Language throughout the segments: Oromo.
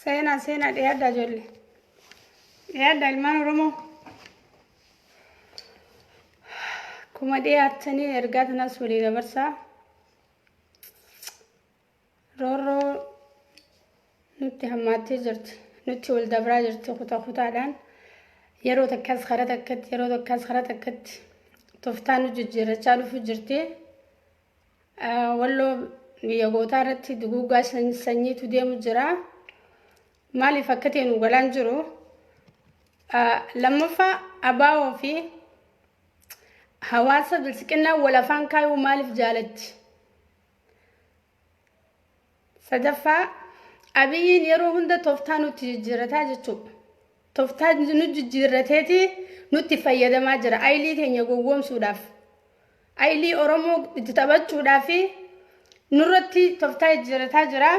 Seenaa seenaa dhiyaadhaa ijoollee. Dhiyaadhaa ilmaan Oromoo. Kuma dhiyaattanii ergaa tanas walii dabarsaa. Roorroo nutti hammaattee jirti. Nutti wal dabraa jirti kutaa kutaadhaan. Yeroo takkas karaa takkatti yeroo takkas karaa takkatti tooftaa nu jijjiirrachaa dhufu jirti. Walloo biyya gootaa irratti duguuggaa sanyiitu deemu jira. Maaliif akka ta'e nu galaan jiru. Lammaffaa abaawoo fi hawaasa bilisiqinnaa wal afaan kaayuu maaliif jaalatti? Sadaffaa Abiyyiin yeroo hunda tooftaa nutti jijjiirrataa jechuudha. Tooftaa nu jijjiirrateeti nutti fayyadamaa jira. Ayilii keenya gowwoomsuudhaaf. Ayilii Oromoo itti taphachuudhaaf nurratti tooftaa jijjiirrataa jira.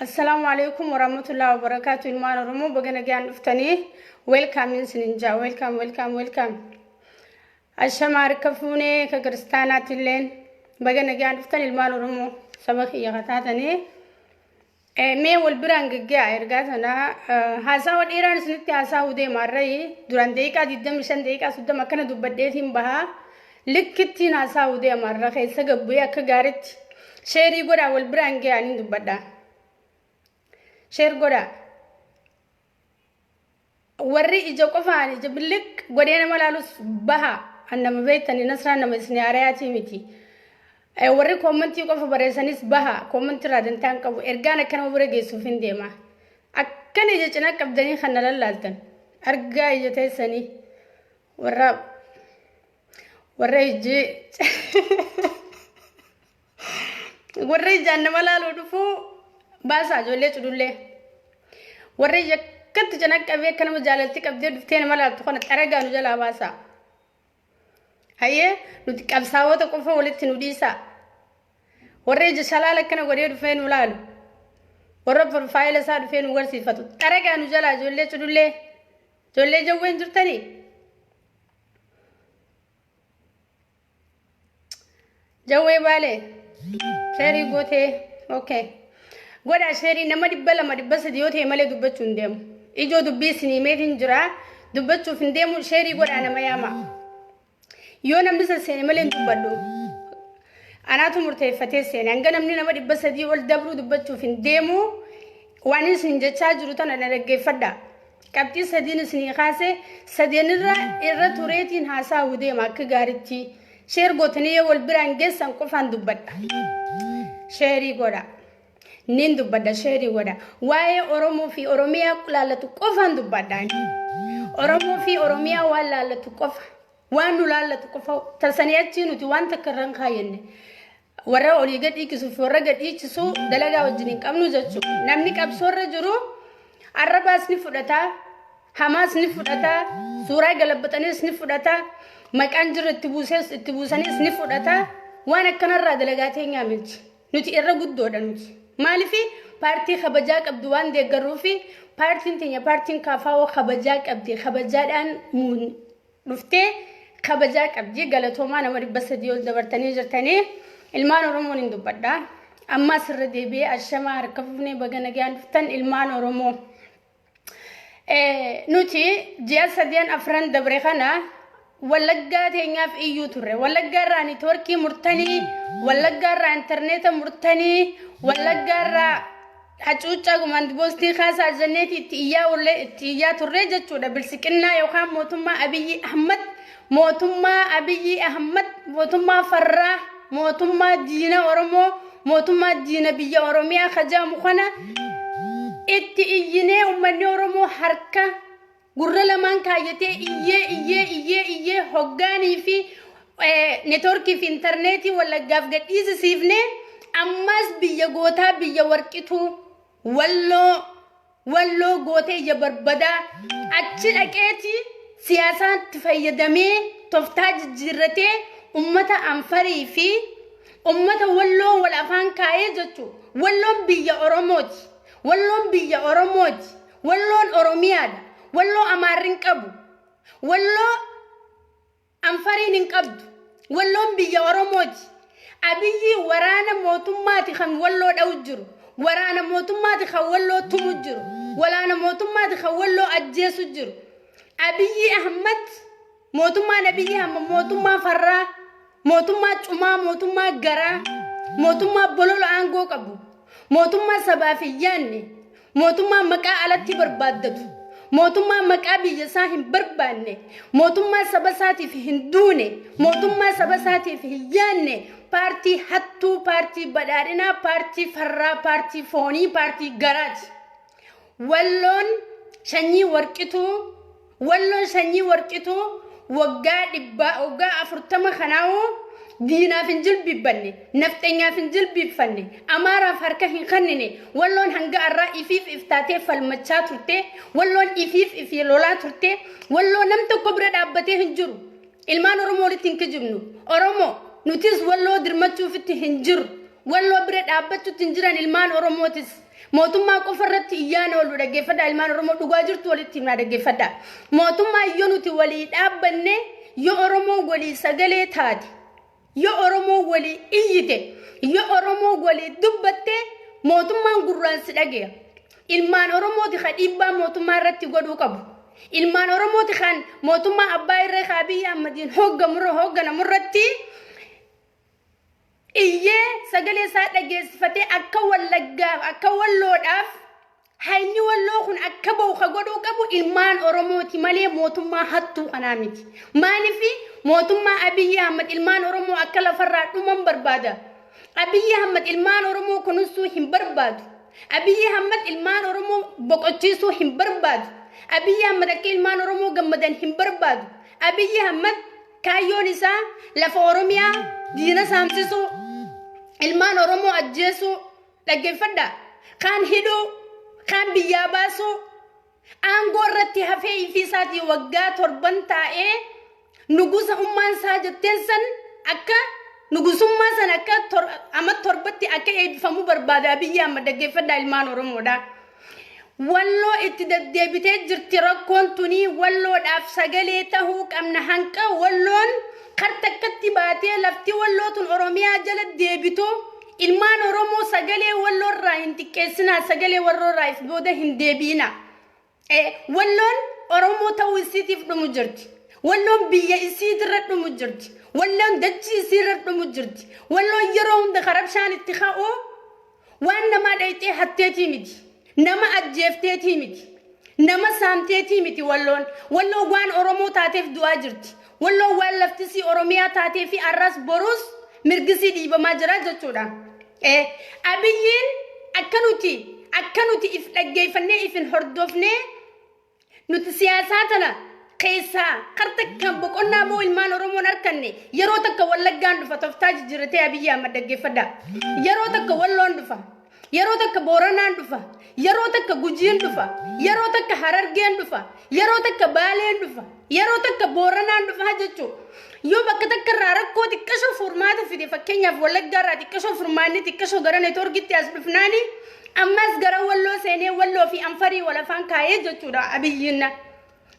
Assalaamu alaikum warahmatullahi wabarakatuh ilmaan Oromoo baga nagaan dhuftanii welcome isinin jaa welcome welcome welcome. Ashama harka fuunee ka kiristaanaatilleen baga nagaan dhuftan ilmaan Oromoo saba kiyya kataatanii. Mee wal biraan gegge'a ergaa sana haasawa dheeraan isinitti haasa'uu deema har'ayi duraan daqiiqaa 25 daqiiqaa 30 akkana dubbadheetiin bahaa likkittiin haasa'uu deema har'a keessa gabbu'ee akka gaaritti sheerii godhaa wal biraan ge'a niin dubbadha. Sheer godhaa. Warri ija qofaan ija billiq godhee nama laalus baha an nama beektani nasraan nama isin haarayaatii miti. Warri koommantii qofa barreessanis baha koommantii irraa dantaa hin qabu ergaan akka nama bira geessuuf hin deema. Akkana ija cinaa qabdanii kan na lallaaltan argaa ija teessanii warra warra ijji Warra ijaan nama laaluu dhufu baasaa ijoollee cudullee. Warra ija akkatti cina qabee akka nama jaalalti qabdee dhuftee nama laaltu kana xaragaa nu jalaa baasaa. Hayyee nuti qabsaa'ota qofa walitti nu dhiisaa. Warra ija shalaala akkana godhee dhufee nu laalu. Warra piroofaayila isaa dhufee nu garsiifatu. Xaragaa nu jalaa ijoollee cudullee. Ijoollee jawween jirtanii? Jawwee baalee sheerii gootee okay. Godhaa sheerii nama 200 300 yoo ta'e malee dubbachuu hin deemu. Ijoo dubbii isinii meetiin jira dubbachuuf hin deemu sheerii godhaa nama yaama. Yoo namni san seene malee hin dubbadhu. Anaatu murteeffatee seene hanga namni nama 300 ol dabruu dubbachuuf hin deemu. Waan isin jechaa jiru tana na dhaggeeffadha. Qabxii sadiin isinii kaase sadeen irra irra tureetiin haasa'uu deema akka gaaritti. Sheer gootanii yoo wal biraan geessan qofaan dubbadha. Sheerii godha. Nin dubbadha sheerii godha. Waa'ee Oromoo fi Oromiyaa laallatu qofaan dubbadha. Oromoo fi Oromiyaa waan laallatu qofa. Waan nu laallatu qofa tasanii achii nuti waan takka irra hin kaayyanne. Warra olii gad dhiikisuu fi warra gad dhiichisuu dalagaa wajjin hin qabnu jechuudha. Namni qabsoorra jiru arrabaas ni fudhata, hamaas ni fudhata, suuraa galabbaxaniis ni fudhata, maqaan jiru itti buusees itti buusaniis ni fudhata. Waan akkanarraa dalagaa teenyaa miti. Nuti irra guddoodha nuti. Maaliif paartii kabajaa qabdu waan deeggarruufi paartiin teenya paartiin KFO kabajaa qabdi kabajaadhaan dhuftee kabajaa qabdi galatoomaa nama 300 ol dabartanii jirtanii ilmaan Oromoon hin dubbadha. Ammaas irra deebi'ee ashamaa harka fuunee baga nagaan dhuftan ilmaan Oromoo. Nuti ji'a sadiyan afran dabre kana Wallaggaa teenyaaf iyyuu turre. Wallaggaa irraa niitoorkii murtanii, Wallaggaa irraa intarneeta murtanii, Wallaggaa irraa hacuuccaa gumaandi boostii kaasaa jenneeti itti iyyaa oollee itti iyyaa turre jechuudha. Bilsiqinnaa yookaan mootummaa Abiyyi Ahmad mootummaa Abiyyi Ahmad mootummaa farraa mootummaa diina Oromoo mootummaa diina biyya Oromiyaa kajaamu kana itti iyyinee uummanni Oromoo harka gurra lamaan kaayyatee iyyee iyyee iyyee iyyee hoggaanii fi neetworkii fi intarneetii Wallaggaaf gadhiisisiifne ammas biyya gootaa biyya warqituu walloo walloo gootee ija barbadaa achi dhaqeeti siyaasaatti fayyadamee toftaa jijjiirratee ummata Anfarii fi ummata walloo wal afaan kaayee jechuu walloon biyya Oromooti walloon biyya Oromooti Walloon Oromiyaadha. Walloo Amaarri hin qabu. Walloo Anfariin hin qabdu. Walloon biyya Oromooti. Abiyyi waraana mootummaati kan Walloo dha'u jiru. Waraana mootummaati kan Walloo tumu jiru. Waraana mootummaati kan Walloo ajjeesu jiru. Abiyyi Ahmad, mootummaan Abiyyi Ahmad mootummaa farraa, mootummaa cumaa, mootummaa garaa, mootummaa bolola aangoo qabu, mootummaa sabaaf hin yaanne, mootummaa maqaa alatti barbaaddatu, mootummaa maqaa biyya isaa hin barbaanne, mootummaa saba isaatiif hin duune, mootummaa saba isaatiif hin yaanne, paartii hattuu, paartii badhaadhinaa, paartii farraa, paartii foonii, paartii garaati. Walloon sanyii warqituu, Walloon sanyii warqituu waggaa dhibbaa, waggaa 40 kanaa'uu diinaaf hin jilbiibbanne, nafxenyaaf hin jilbiibfanne, Amaaraaf harka hin kennine. Walloon hanga har'aa ifiif iftaatee falmachaa turte, Walloon ifiif ifii lolaa turte, Walloo nam tokko bira dhaabbatee hin jiru. Ilmaan Oromoo walitti hin kijibnu. Oromoo nutis Walloo dirmachuufitti hin jirru. Walloo bira dhaabbachuutti hin jiran ilmaan Oromootis. Mootummaa qofa irratti iyyaan oolu, dhaggeeffadhaa ilmaan Oromoo, dhugaa jirtu walitti himnaa, dhaggeeffadhaa. Mootummaa yoo nuti walii dhaabbanne, yoo Oromoo walii sagalee taate, yoo Oromoo walii iyyite, yoo Oromoo walii dubbatte, mootummaan gurraan si dhage'a. Ilmaan Oromooti ka dhiibbaa mootummaa irratti godhuu qabu. Ilmaan Oromooti kan mootummaa abbaa irree ka Abiyyi Ahmadiin hoogganamu irratti iyyee sagalee isaa dhageessifatee akka Wallaggaaf, akka Walloodhaaf hayni Walloo kun akka ba'u ka godhuu qabu ilmaan Oromooti malee mootummaa hattuu kanaa miti. Maaliif mootummaa Abiyyi Ahmad ilmaan Oromoo akka lafarraa dhuman barbaada? Abiyyi Ahmad ilmaan Oromoo kunuunsuu hin barbaadu. Abiyyi Ahmad ilmaan Oromoo boqochiisuu hin barbaadu. Abiyyi Ahmad akka ilmaan Oromoo gammadan hin barbaadu. Abiyyi Ahmad kaayyoon isaa lafa Oromiyaa diina saamsisuu, ilmaan Oromoo ajjeesuu, dhaggeeffadhaa. Kaan hidhuu, kaan biyyaa baasuu, aangoo irratti hafee ifii isaatii waggaa 7 taa'ee nugusa ummaan isaa jetteen san, akka nugusummaa san akka amma 7tti akka eebbifamuu barbaada Abiyyi Ahmad, dhaggeeffadhaa ilmaan Oromoodha. Walloo itti deddeebitee jirti rakkoon tunii, Walloodhaaf sagalee tahuu qabna hanqa Walloon kartakkatti baatee lafti Walloo tun Oromiyaa jala deebitu. Ilmaan Oromoo, sagalee Walloo irraa hin xiqqeessinaa, sagalee Walloo irraa if booda hin deebi'inaa. Walloon Oromoo ta'uu isiitiif dhumu jirti. Walloon biyya isiitirra dhumu jirti. Walloon dachii isiirra dhumu jirti. Walloon yeroo hunda karabshaan itti ka'u waan namaa dhayxee hatteetii miti. Nama ajjeefteetii miti. Nama saamteetii miti Walloon. Walloon waan Oromoo taateef du'aa jirti. Walloon waan laftisii Oromiyaa taatee fi arras boruus mirgisii dhiibamaa jira jechuudha. Abiyyiin akka nuti if dhaggeeffannee if hin hordofnee, nuti siyaasaa tana keessaa karta kan boqonnaa moo ilmaan Oromoon harkanne, yeroo takka Wallaggaan dhufa, toftaa jijjiirratee Abiyyi Ahmad, dhaggeeffadhaa. Yeroo takka Walloon dhufa. Yeroo takka Booranaan dhufa. Yeroo takka Gujiin dhufa. Yeroo takka Harargeen dhufa. Yeroo takka Baaleen dhufa. Yeroo takka Booranaan dhufa jechuudha. Yoo bakka takka irraa rakkoo xiqqashoo furmaata fide, fakkeenyaaf Wallaggaa irraa xiqqashoo furmaanni xiqqashoo gara neetworkitti as dhufnaani, ammas gara Walloo seenee Walloo fi Anfarii wal afaan kaayee jechuudha Abiyyiin.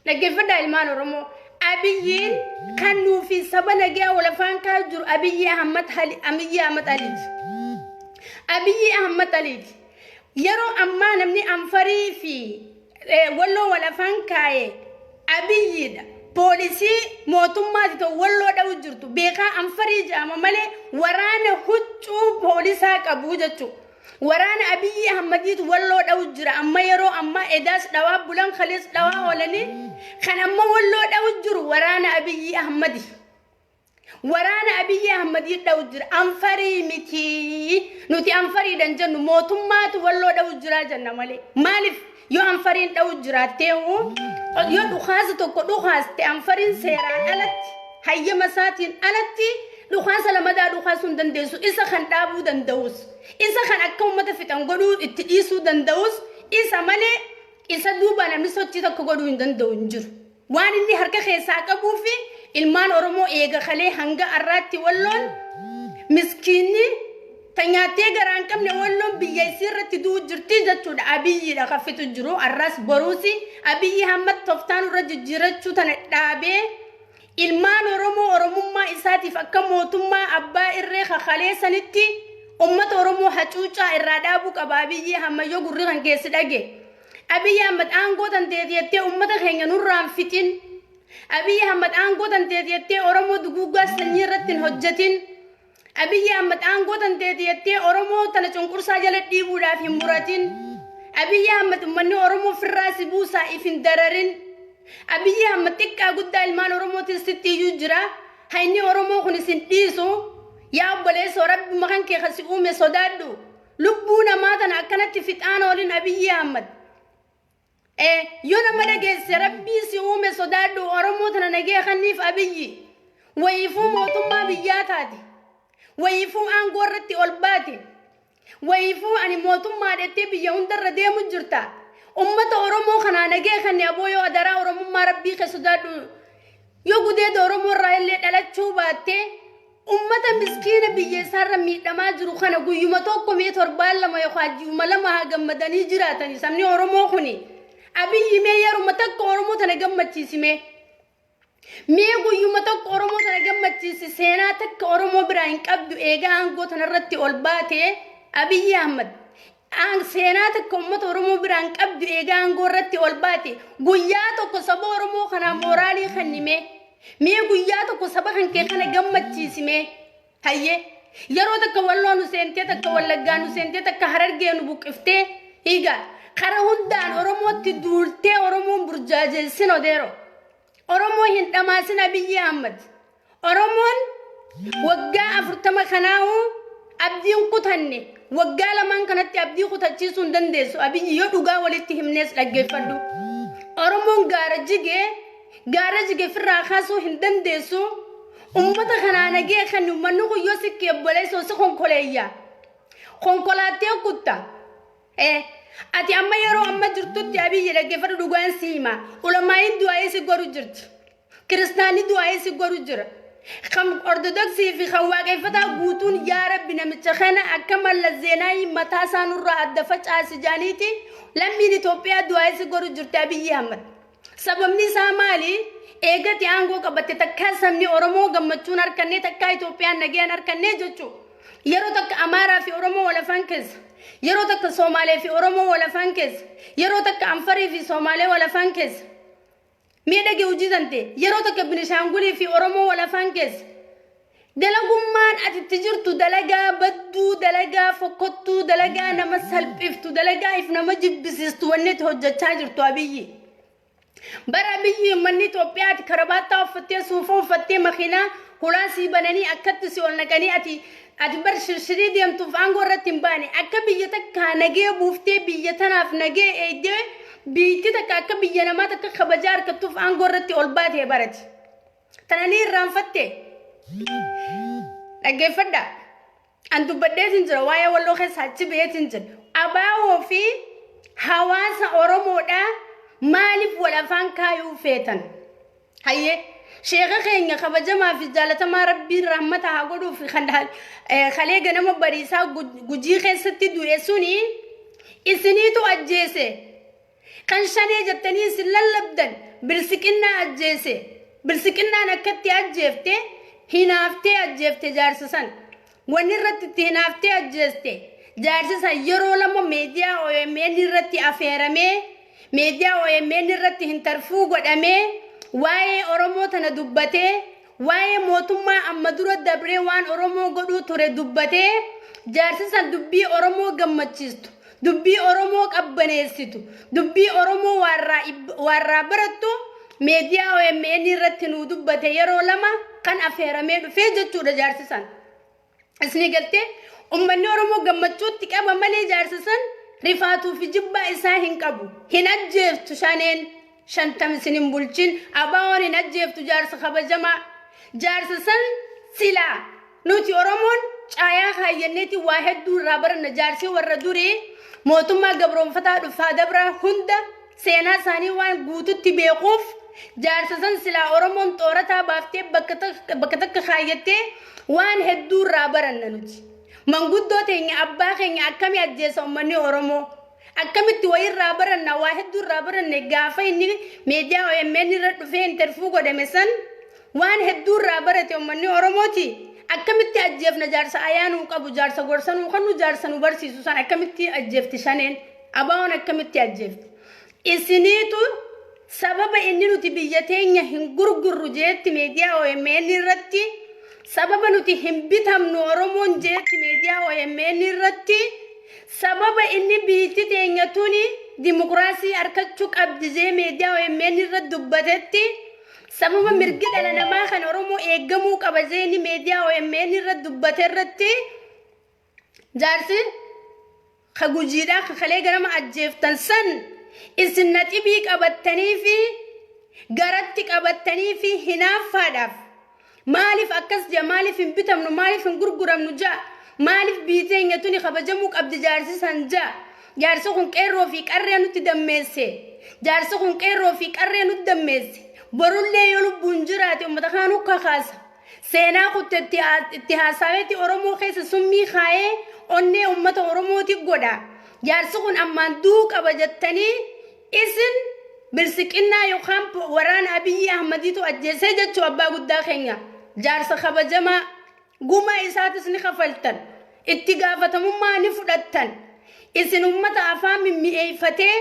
Dhaggeeffadhaa ilmaan Oromoo. Abiyyiin kan nuufi saba nagaa wal afaan kaa'aa jiru Abiyyi Ahmad Abiyyi Ahmad Aliiti. Abiyyi Ahmad Aliiti. Yeroo ammaa namni Anfarii fi Walloo wal afaan kaa'ee Abiyyiidha. Poolisii mootummaati ta'u Walloo dha'u jirtu. Beekaa Anfarii jedhama malee waraana huccuu poolisaa qabu jechuudha. Waraana Abiyyi Ahmadiitu Walloo dha'u jira. Amma yeroo ammaa edaas dhawaa bulan, kalees dhawaa oolanii, kan amma Walloo dha'u jiru waraana Abiyyi Ahmadi. Waraana Abiyyi Ahmadii dha'u jira. Anfarii miti. Nuti Anfariidhan jennu, mootummaatu Walloo dha'u jira jenna malee. Maaliif yoo Anfariin dha'u jiraattee, yoo dhukaasa tokko dhukaaste, Anfariin seeraan alatti, hayyama isaatiin alatti dhukaasa lamadaa dhukaasuu hin dandeessu. Isa kan dhaabuu danda'us, isa kan akka uummata fixan godhuu itti dhiisuu danda'us isa malee, isa duuba namni sochii tokko godhuu hin danda'u hin jiru. Waan inni harka keessaa qabuu fi ilmaan Oromoo eega kalee hanga har'aatti Walloon miskiinni ta nyaattee garaa hin qabne, Walloon biyya isii irratti du'u jirti jechuudha. Abiyyiidha kan fitu jiru arras boruusi. Abiyyi hamma tooftaan irra jijjiirachuu tana dhaabee Ilmaan Oromoo Oromummaa isaatiif akka mootummaa abbaa irree kakaleessanitti ummata Oromoo hacuucaa irraa dhaabuu qaba Abiyyi Ahmad yoo gurri kan keessi dhage. Abiyyi Ahmad aangoo tanteeti jettee ummata keenya nurraan fixin. Abiyyi Ahmad aangoo tanteeti jettee Oromoo duguuggaa sanyii irratti hin hojjetin. Abiyyi Ahmad aangoo tanteeti jettee Oromoo tana cunqursaa jala dhiibuudhaaf hin muratin. Abiyyi Ahmad uummanni Oromoo firraa si buusaa if hin dararin. Abiyyi Ahmad xiqqaa guddaa ilmaan Oromootis sitti iyyuu jira. Hayni Oromoo kun isin dhiisu. Yaa obboleessoo, Rabbi kan kee kasi uume sodaadhu. Lubbuu namaa tana akkanatti fixaan oolin, Abiyyi Ahmad. Yoo nama dhageesse, Rabbii si uume sodaadhu. Oromoo tana nagee kanniif, Abiyyi. Wayiifuu mootummaa biyyaa taate. Wayiifuu aangoo irratti ol baate. Wayiifuu ani mootummaa dhettee biyya hundarra deemu jirta. Ummata Oromoo kanaa nagee kanni, aboo, yoo adaraa Oromummaa Rabbii kee sodaadhu. Yoo gudeeda Oromoo irraa illee dhalachuu baattee, ummata miskiina biyya isaarra miidhamaa jiru kana guyyuma tokko, mee torbaan 2 yookaan ji'uma 2 haa gammadanii jiraatani sabni Oromoo kuni. Abiyyi, mee yeruma takka Oromoo tana gammachiisime. Mee guyyuma tokko Oromoo tana gammachiisi. Seenaa takka Oromoo biraa hin qabdu eegaa aangoo tanarratti ol baate, Abiyyi Ahmad. Seenaa takka uummata Oromoo biraa hin qabdu eegaa aangoo irratti ol baate. Guyyaa tokko saba Oromoo kanaa mooraalii kennime. Mee guyyaa tokko saba kan kee kana gammachiisime. Hayyee. Yeroo takka Walloo nu seentee, takka Wallaggaa nu seentee, takka Harargee nu buqqiftee, hiiga kara hundaan Oromootti duultee Oromoon burjaajessin odeero. Oromoo hin dhamaasin, Abiyyi Ahmad. Oromoon waggaa 40 kanaa'u abdiin kutanne, waggaa lamaan kanatti abdii kutachiisuu hin dandeessu. Abiyyi, yoo dhugaa walitti himnees dhaggeeffadhu. Oromoon gaara jigee, gaara jige firraa kaasuu hin dandeessu. Ummata kanaa nagee kan uummanni kun yoo sikkee obboleessoo si konkoleeyya. Konkolaattee kutta. Ati amma yeroo amma jirtutti, Abiyyi, dhaggeeffadhu, dhugaan si hima. Ulamaa'iin du'aa'ii si godhu jirti. Kiristaanni du'aa'ii si godhu jira. Kan Ortodoksii fi kan Waaqeffataa guutuun "Yaa Rabbi, namicha kana akka Mallas Zeenaayii mataa isaa nurraa adda facaasi" jaaniiti lammiin Itoophiyaa du'aa'ii si godhu jirti, Abiyyi Ahmad. Sababni isaa maali? Eegati aangoo qabatte takkaa sabni Oromoo gammachuun harkannee, takkaa Itoophiyaan nagayaan harkannee jechuudha. Yeroo takka Amaaraa fi Oromoo wal afaan keessa. Yeroo takka Somaalee fi Oromoo wal afaan keessa. Yeroo takka Anfarii fi Somaalee wal afaan keessa. Miidhagee hojii tante. Yeroo takka Binishaangulii fi Oromoo wal afaan keessa. Dalagummaan ati itti jirtu dalagaa badduu, dalagaa fokkottuu, dalagaa nama salphiftu, dalagaa if nama jibbisiistu wanni itti hojjechaa jirtu, Abiyyi. Bara Abiyyi uummanni Itoophiyaati karabaattaa uffattee, suufa uffattee, makiinaa hulaa sii bananii akkatti si ol naqanii, ati bar shirshirii deemtuuf aangoo irratti hin baane. Akka biyya takka nagee buuftee, biyya tanaaf nagee eegdee, biitti takka akka biyya namaa takka kabajaa argattuuf aangoo irratti ol baatee barati. Tana ni irraanfatte. Dhaggeeffadha. An dubbadheetiin jira, waa'ee Walloo keessa achi baheetiin jira. Abaawoo fi hawaasa Oromoodhaa maaliif wal afaan kaayuu feetan? Hayyee. Sheeka keenya kabajamaa fi jaalatamaa, Rabbiin rahmata haa godhuuf, kan kalee ganama bariisaa Gujii keessatti du'e suni isiniitu ajjeese. Kan Shanee jettanii isin lallabdan Bilsiqinnaa ajjeese. Bilsiqinnaan akkatti ajjeefte, hinaaftee ajjeefte jaarsa san. Wanni irratti itti hinaaftee ajjeeste, jaarsi san yeroo lama meediyaa OMN irratti afeeramee, meediyaa OMN irratti interview godhamee, waa'ee Oromoo tana dubbatee, waa'ee mootummaa amma dura dabree waan Oromoo godhuu ture dubbatee, jaarsi san dubbii Oromoo gammachiistu, dubbii Oromoo qabbaneessitu, dubbii Oromoo waarraa barattu meediyaa OMN irratti nuu dubbate, yeroo lama kan afeeramee dhufee jechuudha jaarsi san. Isinii galtee? Uummanni Oromoo gammachuutti qaba malee jaarsi san rifaatuu fi jibbaa isaa hin qabu. Hin ajjeeftu Shaneen 50 isin hin bulchin, abaawoon hin ajjeeftu jaarsa kabajamaa. Jaarsa san silaa nuti Oromoon caayaa kaayyanneeti waa hedduu irraa baranna. Jaarsii warra durii mootummaa gabroonfataa dhufaa dabraa hunda seenaa isaanii waan guututti beekuuf, jaarsa san silaa Oromoon xoorataa baaftee bakka takka kaayyattee waan hedduu irraa baranna nuti. Manguddoo teenya, abbaa keenya akkamii ajjeesa uummanni Oromoo? Akkamitti wayirraa baranna? Waa hedduu irraa baranne. Gaafa inni miidiyaa OMN irra dhufee interview godhame san Waan hedduu irraa barate uummanni Oromooti. Akkamitti ajjeefna jaarsa ayaanuu qabu, jaarsa gorsanuu kannu, jaarsa nu barsiisu san akkamitti ajjeefti shaneen? Abaawoon akkamitti ajjeefti? Isiniitu sababa inni nuti biyya teenya hin gurgurru jeetti miidiyaa OMN irratti, sababa nuti hin bitamnu Oromoon jeetti miidiyaa OMN irratti, sababa inni biitti teenya tuni dimokiraasii argachuu qabdi jee miidiyaa OMN irratti dubbatetti, sababa mirgi dhala namaa kan Oromoo eeggamuu qaba jee inni miidiyaa OMN irratti dubbate irratti, jaarsi ka gujiidhaa ka kalee ganama ajjeeftan san isin naxibii qabattanii fi garatti qabattanii fi hinaaffaadhaaf, maaliif akkas jea, maaliif hin bitamnu, maaliif hin gurguramnu jaa, maaliif biyyi teenya tuni kabajamuu qabdi jaarsi san jaa, jaarsi kun qeerroo fi qarree nutti dammeesse, jaarsi kun qeerroo fi qarree nutti dammeesse, borullee yoo lubbuun jiraate uummata kaanuu kakaasa. Seenaa kutte itti haasaaweeti Oromoo keessa summii kaayee onnee uummata Oromooti godha. Jaarsi kun ammaan du'uu qaba jettanii isin bilsiqinnaa yookaan waraana Abiyyi Ahmadiitu ajjeesee jechuu abbaa guddaa keenya. Jaarsa kabajamaa gumaa isaatis ni kafaltan. Itti gaafatamummaa ni fudhattan. Isin uummata afaan mimmi'eeffatee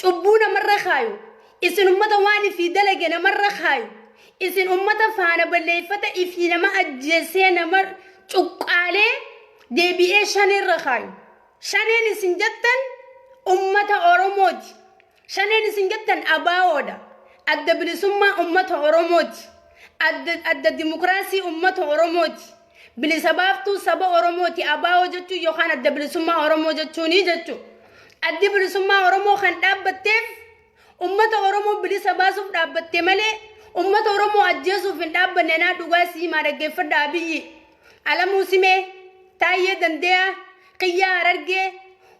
cubbuu namarra kaayu. Isin uummata waan ifii dalage namarra kaayu. Isin uummata faana balleeffata ifii nama ajjeesee nama cuqqaalee deebi'ee shaneerra kaayu. Shaneen isin jettan uummata Oromooti. Shaneen isin jettan abaawoodha. Adda bilisummaa uummata Oromooti. Adda dimokiraasii uummata Oromooti. Bilisa baaftuu saba Oromooti abaawoo jechuun yookaan adda bilisummaa Oromoo jechuuni jechuudha. Addi bilisummaa Oromoo kan dhaabbatteef ummata Oromoo bilisa baasuuf dhaabbatte malee ummata Oromoo ajjeesuuf hin dhaabbanne. Naa dhugaa siimaa dhaggeeffadha Abiyyi. Alamuu Simee, Taayyee Dandeeyaa, Qiyyaa Harargee,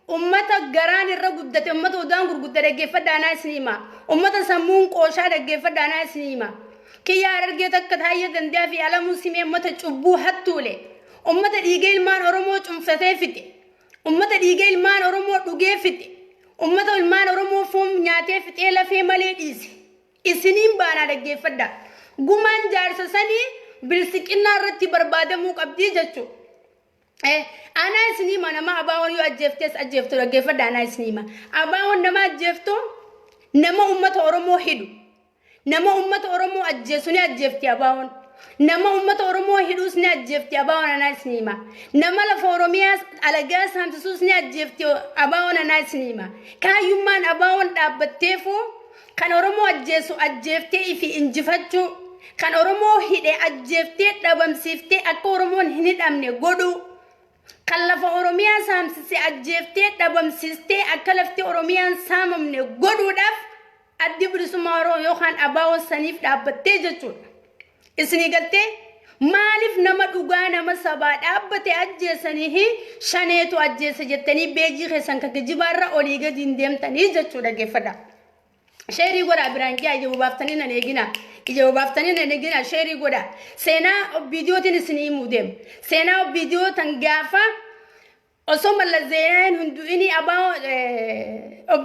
ummata garaan irra guddate, ummata udaan gurgudda dhaggeeffadha anaa isin hima. Ummata sammuun qooshaa dhaggeeffadha anaa isin hima. Qiyyaa Harargee takka Taayyee Dandeeyaa fi Alamuu Simee ummata cubbuu hattuule. Ummata dhiiga ilmaan Oromoo cunfatee fixe. Ummata dhiiga ilmaan Oromoo dhugee fixe. Ummata ilmaan Oromoo foon nyaatee fixee lafee malee dhiise. Isiniin baanaa dhaggeeffadha. Gumaan jaarsa sanii bilsiqinnaa irratti barbaadamuu qabdii jechuudha. Anaa isinii hima, nama abaawoon yoo ajjeeftes ajjeeftu dhaggeeffadha anaa isinii hima. Abaawoon nama ajjeeftu, nama ummata Oromoo hidhu. Nama ummata Oromoo ajjeesu ni ajjeefti abaawoon. Nama ummata Oromoo hidhuus ni ajjeefti abaawoon anaa isinii hima. Nama lafa Oromiyaa alagaa saamsisuus ni ajjeefti abaawoon anaa isinii hima. Kaayyummaan abaawoon dhaabbatteefuu kan Oromoo ajjeesu ajjeeftee ifi injifachuu, kan Oromoo hidhe ajjeeftee dhabamsiiftee akka Oromoon hin hidhamne godhuu, kan lafa Oromiyaa saamsise ajjeeftee dhabamsiistee akka lafti Oromiyaan saamamne godhuudhaaf addi bilisummaa Oromoo yookaan abaawoon saniif dhaabbattee jechuudha. Isinii galtee? Maaliif nama dhugaa nama sabaa dhaabbate ajjeesanii shaneetu ajjeese jettanii beejii keessan kan kijibaarra olii gadi hin deemtanii jechuudha dhaggeeffadha. Sheerii godhaa biraan ji'a ija bobaaftanii nan eegina. Ija bobaaftanii nan eegina, sheerii godhaa. Seenaa viidiyootiin isinii himuu deema. Seenaa viidiyoo tan gaafa osoo Mallas Zeenaawiin hin du'inii abaa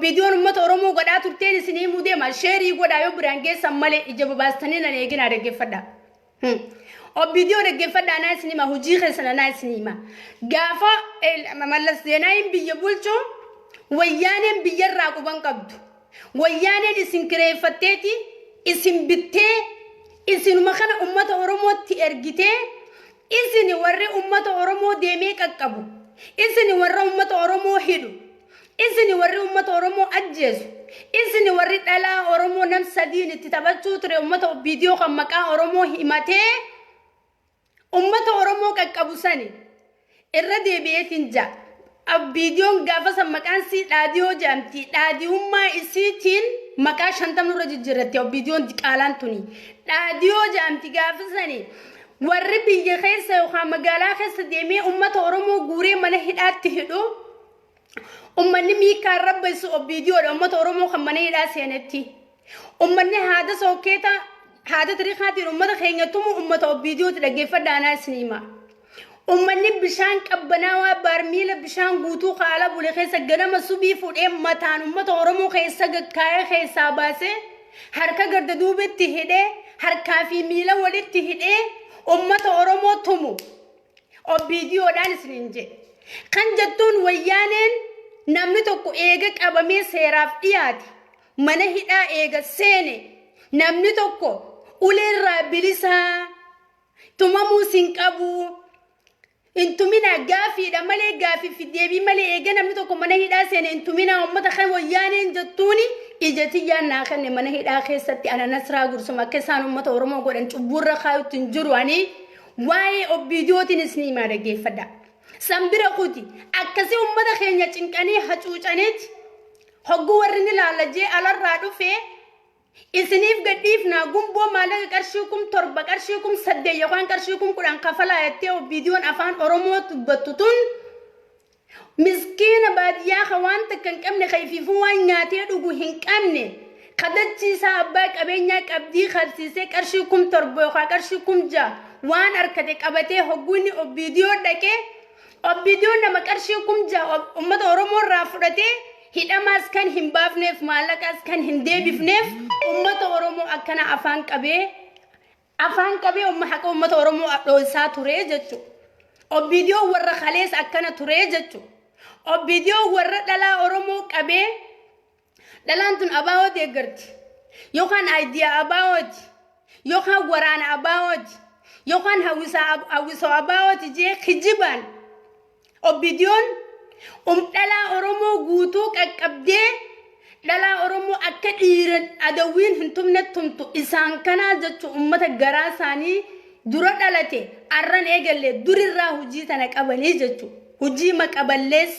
viidiyoon uummata Oromoo godhaa turteen isinii himuu deema. Sheerii godhaa yoo biraan geessan malee ija bobaastanii nan eeginaa dhaggeeffadha. Obbidiyoo dhaggeeffadha anaa isin hima, hojii keessan anaa isin hima. Gaafa Mallas Zeenaawiin biyya bulchu wayyaaneen biyyarraa quban qabdu. Wayyaaneen isin kireeffatteeti isin bittee isinuma kana uummata Oromootti ergitee, isin warri uummata Oromoo deemee qaqqabu, isin warra uummata Oromoo hidhu, isin warri uummata Oromoo ajjeesu, isin warri dhalaa Oromoo nam sadiin itti taphachuu ture uummata viidiyoo kan maqaa Oromoo himatee uummata Oromoo qaqqabu sani irra deebi'eetiin ja'a. Viidiyoon gaafa san maqaan sii dhaadiyoo jedhamti. Dhaadiyummaa isiitiin maqaa 50 nurra jijjiirratti viidiyoon diqaalaan tuni. Dhaadiyoo jedhamti gaafa sani. Warri biyya keessa yookaan magaalaa keessa deemee uummata Oromoo guuree mana hidhaatti hidhu. Uummanni miikaan rabbeessu viidiyoodha uummata Oromoo kan mana hidhaa seenetti. Uummanni haada sookeeta haada tiriikaatiin uummata keenya tumu uummata viidiyooti dhaggeeffadha anaa isin hima. Uummanni bishaan qabbanaawaa baarmiila bishaan guutuu kaala bule keessa ganama subii fuudhee mataan uummata Oromoo keessa gakkaa'ee keessaa baasee harka garda duubetti hidhee harkaa fi miila walitti hidhee ummata Oromoo tumu OPDOdhaan isiniin jedhe. Kan jettuun Wayyaaneen namni tokko eega qabamee seeraaf dhiyaate, mana hidhaa eega seene, namni tokko uleerraa bilisaa, tumamuus hin qabu, hin tuminaa, gaafiidha malee, gaafii fi deebii malee eega namni tokko mana hidhaa seene hin tuminaa uummata kan Wayyaaneen jettuuni ija tiyyaan naa kenne. Mana hidhaa keessatti ana Nasraa Gursum akka isaan uummata Oromoo godhan cubbuurra kaayutti hin jiru. Ani waa'ee OPDOtiin isin himaa, dhaggeeffadha. San bira kuti akkasii uummata keenya cinqanii hacuucaniiti hogguu warri ni laala jee alarraa dhufee isiniif gadhiifnaa, gumboo maallaqa qarshii 7,000, qarshii 8,000 yookaan qarshii 10,000 kafalaa jettee OPDOn afaan Oromoo dubbattu tun miskiina baadiyyaa ka waan takka hin qabne, ka ifiifuu waan nyaatee dhugu hin qabne, kadachiisaa abbaa qabeenyaa qabdii qabsiisee qarshii 7,000 yookaan qarshii 6,000 waan harkate qabatee hogguu inni OPDO dhaqee, OPDO nama qarshii 6,000 uummata Oromoo irraa fudhatee hidhamaas kan hin baafneef, maallaqaas kan hin deebifneef, uummata Oromoo akkana afaan qabee haqa uummata Oromoo dho'isaa ture jechuudha. OPDO warra kalees akkana ture jechuudha. OPDO warra dhalaa Oromoo qabee, dhalaan tun ABO deeggarti yookaan aayidiyaa ABOti yookaan waraana ABOti yookaan hawwisoo ABOti jee kijibaan OPDOn dhalaa Oromoo guutuu qaqqabdee dhalaa Oromoo akka dhiira adawwiin hin tumne tumtu isaan kanaa jechuun uummata garaa isaanii dura dhalate arran eegalle durirraa hojii tana qabanii jechuudha. Hojii maqa ballees,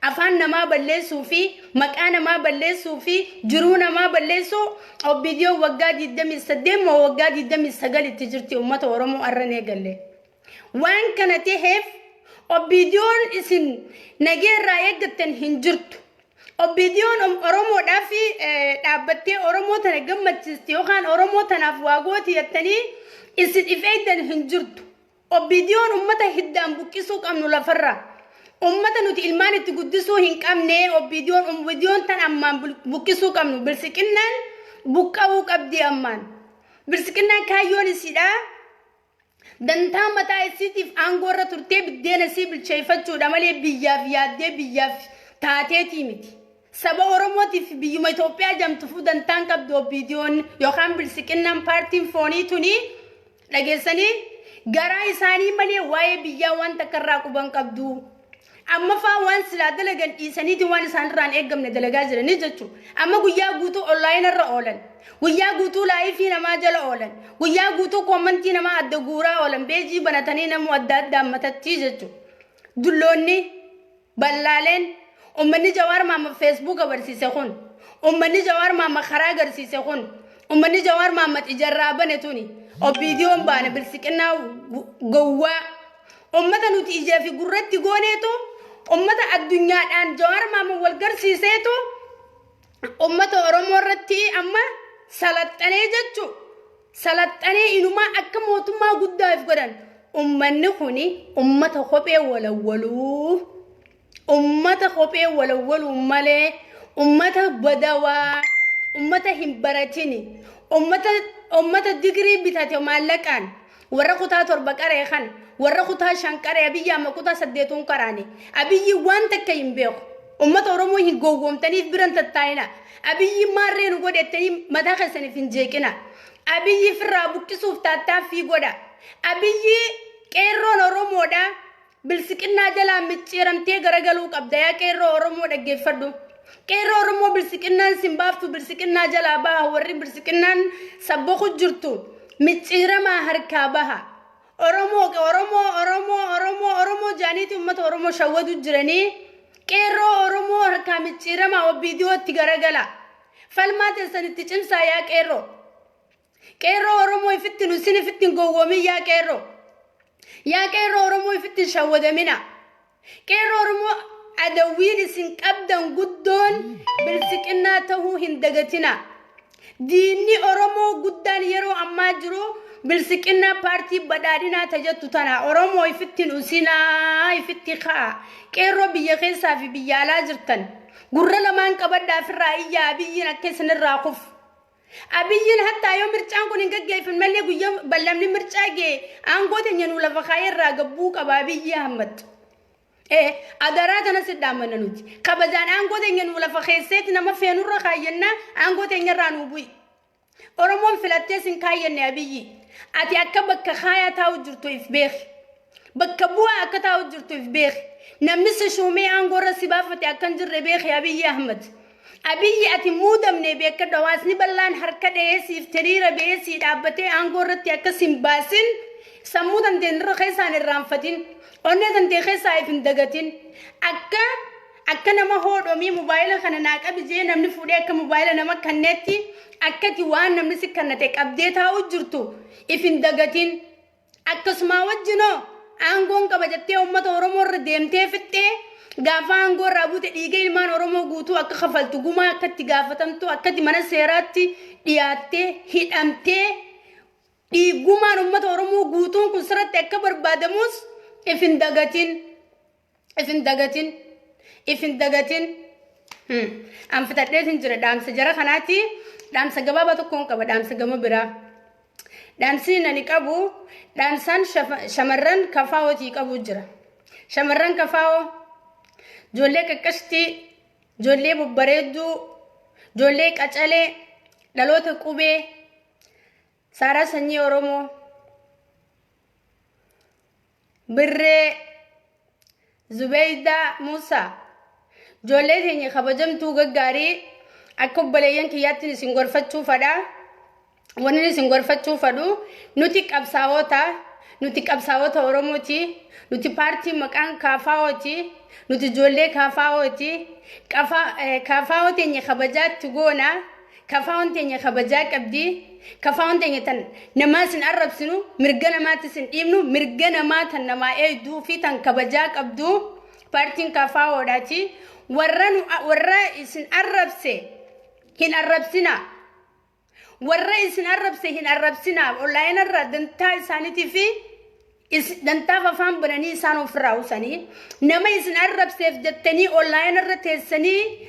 afaan namaa balleessuu fi maqaa namaa balleessuu fi jiruu namaa balleessuu OPDO waggaa 28 moo waggaa 29 itti jirti uummata Oromoo arran eegalle. Waan kana taheef OPDOn isin nageerraa eeggattan hin jirtu. OPDOn Oromoodhaaf dhaabbattee Oromoo tana gammachiisti yookaan Oromoo tanaaf waa gooti jettanii isin if eegdan hin jirtu. OPDOn uummata hiddaan buqqisuu qabnu lafarraa. Uummata nuti ilmaan itti guddisuu hin qabne OPDOn, OPDOn tan ammaan buqqisuu qabnu. Bilsiqinnaan buqqa'uu qabdi ammaan. Bilsiqinnaan kaayyoon isiidhaa. Dantaa mataa isiitiif aangoo irra turtee biddeena isii bilcheeffachuudha malee biyyaaf yaaddee biyyaaf taateetii miti. Saba Oromootiif biyyuma Itoophiyaa jamtufuu dantaan qabdu OPDOn yookaan bilsiqinnaan paartiin foonii tuni, dhageessanii, garaa isaanii malee waa'ee biyyaa waan takka irraa quban qabdu. Amma faa waan silaa dalagan dhiisaniiti waan isaan irraan eeggamne dalagaa jiranii jechuudha. Amma guyyaa guutuu online irra oolan. Guyyaa guutuu live namaa jala oolan. Guyyaa guutuu comment namaa adda guuraa oolan. Page banatanii namuu adda addaan matatti jechuudha. Dulloonni ballaaleen uummanni Jawaar Maama Facebook barsiise kun, uummanni Jawaar Maama karaa agarsiise kun, uummanni Jawaar Maama ijarraa bane tuni OPDOn baane bilsiqinnaa gowwaa ummata nuti ijaa fi gurratti gooneetu, ummata addunyaadhaan Jawaar Maama wal garsiiseetu ummata Oromoo irratti amma salaxxanee jechu, salaxxanee inumaa akka mootummaa guddaaf godhan. Ummanni kuni ummata kophee walawwaluu, ummata kophee walawwaluu malee ummata badawaa, ummata hin baratini, ummata digirii bitate maallaqaan, warra kutaa 7 qaree kan warra kutaa 5 qaree. Abiyyi amma kutaa 8uun qaraane. Abiyyi waan takka hin beeku. Ummata Oromoo hin gowwoomtaniif biran tattaa'ina. Abiyyi maarree nu godhettanii mataa keessaniif hin jeeqina. Abiyyi firraa buqqisuuf taattaaffii godha. Abiyyi, qeerroon Oromoodha bilsiqinnaa jalaa micciiramtee garagaluu qabda. Yaa qeerroo Oromoo, dhaggeeffadhu. Qeerroo Oromoo, bilsiqinnaan sin baaftu, bilsiqinnaa jalaa baha. Warri bilsiqinnaan sabboku jirtu micciiramaa harkaa baha. Oromoo, Oromoo, Oromoo, Oromoo, Oromoo jaaniiti uummata Oromoo shawwadu jiranii. Qeerroo Oromoo, harkaa micciiramaa, OPDOtti garagala. Falmaa teessanitti cimsaa. Yaa qeerroo, qeerroo Oromoo, ifitti nu isin ifitti hin gowwoomin. Yaa qeerroo, yaa qeerroo Oromoo, ifitti hin shawwadamina. Qeerroo Oromoo, adawwiin isin qabdan guddoon bilsiqinnaa tahuu hin dagatina. Diinni Oromoo guddaan yeroo ammaa jiru bilsiqinnaa paartii badhaadhinaa tajettu tana. Oromoo, ifittiin usinaa, ifitti ka'a. Qeerroo biyya keessaa fi biyya alaa jirtan, gurra lamaan qabadhaa, ofirraa iyyaa. Biyyiin akka isinirraa kufu. Abiyyiin hattaa yoo mircaan kun hin gaggeeffamne malee guyyaa ballamni mircaa ga'e aangoo teenya nuu lafa kaayee irraa gabbuu qaba Abiyyi Ahmad. Adaraa tana si dhaammanna nuti. Kabajaan aangoo teenya nuu lafa keesseeti nama feenurra kaayyannaa, aangoo teenya irraa nuu bu'i. Oromoon filattee sin kaayyanne Abiyyi. Ati akka bakka kaayaa taa'u jirtu if beeki. Bakka bu'aa akka taa'u jirtu if beeki. Namni si shuumee aangoo irra si baafate akka hin jirre beeki, Abiyyi Ahmad. Abiyyi, ati muudamne beekadhu. Hawaasni bal'aan harka dhahee siif hiriira ba'ee sii dhaabbatee aangoo irratti akka sin baasin sammuu tanteen irra keessaan irraanfatin. Onnee tantee keessaa if hin dagatin. Akka nama hoodhomii mobaayila kana naa qabi jee namni fuudhee akka mobaayila nama kanneetti akkati waan namni si kannate qabdee taa'u jirtu if hin dagatin. Akkasuma wajjinoo aangoon qaba jettee uummata Oromoo irra deemtee fixxee gaafa aangoo irraa buute dhiiga ilmaan Oromoo guutuu akka kafaltu, gumaa akka itti gaafatamtu, akkati mana seeraatti dhiyaattee hidhamtee dhiigumaan uummata Oromoo guutuun kun sirratti akka barbaadamus if hin dagatin. If hin dagatin. If hin dagatin. An fixadheetin jira dhaamsa jara kanaati. Dhaamsa gabaabaa tokkoon qaba, dhaamsa gama biraa. Dhaamsi ani qabu, dhaamsaan shamarran kafaa'ootii qabu jira. Shamarran kafaa'oo, ijoollee qaqqashtii, ijoollee babbareedduu, ijoollee qacalee, dhaloota qubee, Saaraa Sanyii Oromoo, Birree, Zubeydaa Muusaa. Ijoollee teenya kabajamtuu gaggaarii, akka obboleeyyan kiyyaatti isin gorfachuu fadha. Wanni isin gorfachuu fadhu, nuti qabsaa'ota, nuti qabsaa'ota Oromooti, nuti paartii maqaan KFOti, nuti ijoollee KFOti. KFO teenya kabajaatti goona. KFOn teenya kabajaa qabdi. KFOn teenya tan namaa isin arrabsinu, mirga namaatti isin dhiibnu, mirga namaa tan namaa eegduu fi tan kabajaa qabdu paartiin KFOdhaati. Warra nu warra isin arrabse hin arrabsina. Warra isin arrabse hin arrabsina. Online irraa dantaa isaaniitii fi dantaaf afaan bananii isaan ofirraa usanii, nama isin arrabseef jettanii online irra teessanii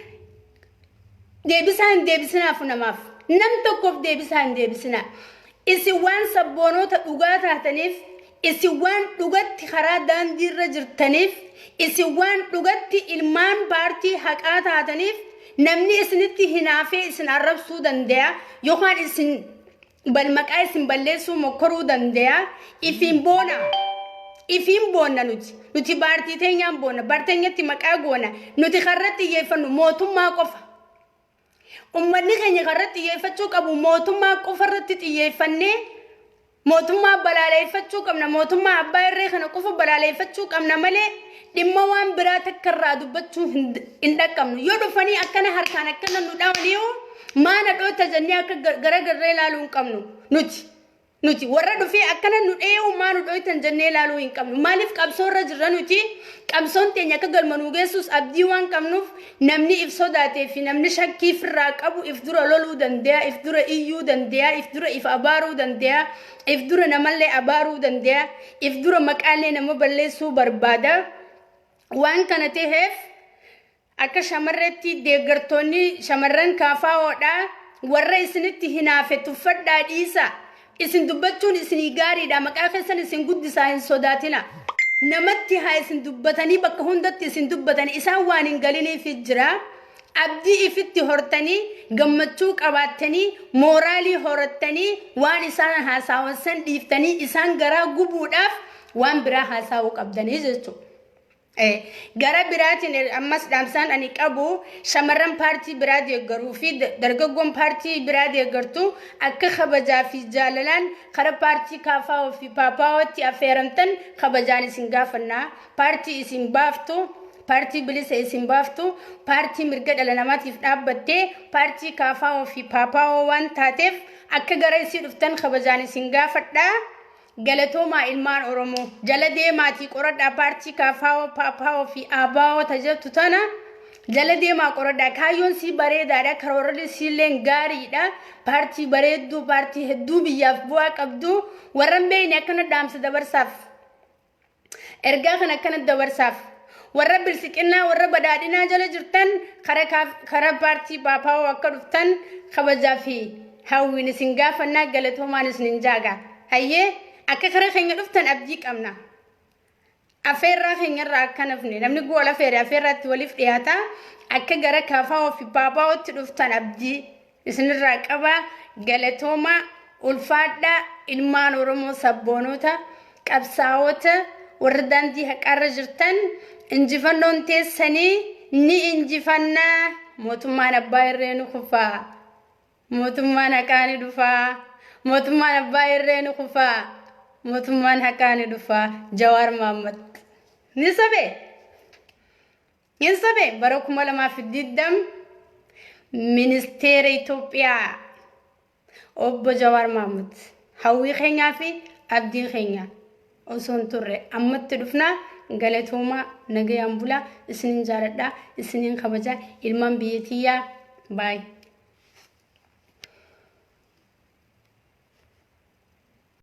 deebisaa hin deebisinaaf namaaf. Nam tokkoof deebisaa hin deebisinaa. Isin waan sabboonoota dhugaa taataniif, isin waan dhugatti karaa daandii irra jirtaniif, isin waan dhugatti ilmaan paartii haqaa taataniif, namni isinitti hinaafee isin arrabsuu danda'a yookaan isin bal maqaa isin balleessuu mokkoruu danda'a. Ifiin boona. Ifiin boonna nuti. Nuti paartii teenyaan boonna. Paarteenyatti maqaa goona. Nuti karratti xiyyeeffannu mootummaa qofa. Uummanni keenya karratti xiyyeeffachuu qabu mootummaa qofa irratti xiyyeeffannee mootummaa balaaleffachuu qabna. Mootummaa abbaa irree kana qofa balaaleffachuu qabna malee dhimma waan biraa takka irraa dubbachuu hin dhaqqabnu. Yoo dhufanii akkana harkaan akkana nu dhaawaniiyu maana dhoota jennee akka garagarree ilaaluu hin qabnu nuti. Nuti warra dhufee akkana nu dhee'u maa nu dhoytan jennee ilaaluu hin qabnu. Maaliif? Qabsoo irra jirra nuti. Qabsoon teenya akka galma nu geessus abdii waan qabnuuf, namni if sodaatee fi namni shakkii ifirraa qabu if dura loluu danda'a, if dura iyyuu danda'a, if dura if abaaruu danda'a, if dura namallee abaaruu danda'a, if dura maqaalee nama balleessuu barbaada. Waan kana ta'eef, akka shamarreetti deeggartoonni shamarran KFOdha. Warra isinitti hinaafe tuffadhaa dhiisa. Isin dubbachuun isinii gaariidha. Maqaa keessan isin guddisaa, hin sodaatina. Namatti haa isin dubbatanii, bakka hundatti isin dubbatanii, isaan waan hin galiniif jira. Abdii ifitti hortanii, gammachuu qabaattanii, mooraalii horattanii, waan isaan haasaawan san dhiiftanii isaan garaa gubuudhaaf waan biraa haasa'uu qabdanii jechuudha. Gara biraatiin ammas dhaamsaan ani qabu, shamarran paartii biraa deeggaruu fi dargaggoon paartii biraa deeggartu akka kabajaa fi jaalalaan kara paartii KFO fi PPOtti affeeramtan kabajaan isin gaafannaa. Paartii isin baaftu, paartii bilisa isin baaftu, paartii mirga dhala namaatiif dhaabbattee paartii KFO fi PPO waan taateef akka gara isii dhuftan kabajaan isin gaafadhaa. Galatoomaa ilmaan Oromoo. Jala deemaatii qoradhaa paartii KFO, PPO fi ABO tajaajiltu tana jala deemaa qoradhaa. Kaayyoon sii bareedaadha. Karoorri siilleen gaariidha. Paartii bareedduu, paartii hedduu biyyaaf bu'aa qabdu. Warra hin beekne akkana dhaamsa dabarsaaf. Ergaa kana akkana dabarsaaf. Warra bilsiqinnaa, warra badhaadhinaa jala jirtan kara paartii PPO akka dhuftan kabajaa fi Hawwiin isin gaafannaa galatoomaan isinin jaaga. Hayyee akka kara keenya dhuftan abdii qabna. Afeerraa keenyarraa akka nafne namni gool afeere afeerraatti waliif dhiyaata. Akka gara kaafaa fi baabaa'ootti dhuftan abdii isinirraa qaba. Galatoomaa ulfaadhaa ilmaan Oromoo sabboonota qabsaa'ota warra daandii haqaarra jirtan injifannoon teessanii ni injifannaa mootummaan abbaa irree ni kufaa. Mootummaan haqaa ni dhufaa. Mootummaan abbaa irree ni kufaa. Mootummaan haqaa ni dhufaa. Jawaar Mahaammad. Ni sobee. Hin sobee bara 2020 ministeera Itoophiyaa obbo Jawaar Mahaammad hawwii keenyaa fi abdii keenya osoo hin turre ammatti dhufnaa galatoomaa nagayaan bulaa isinin jaaladhaa isinin kabajaa ilmaan biyya tiyyaa baay.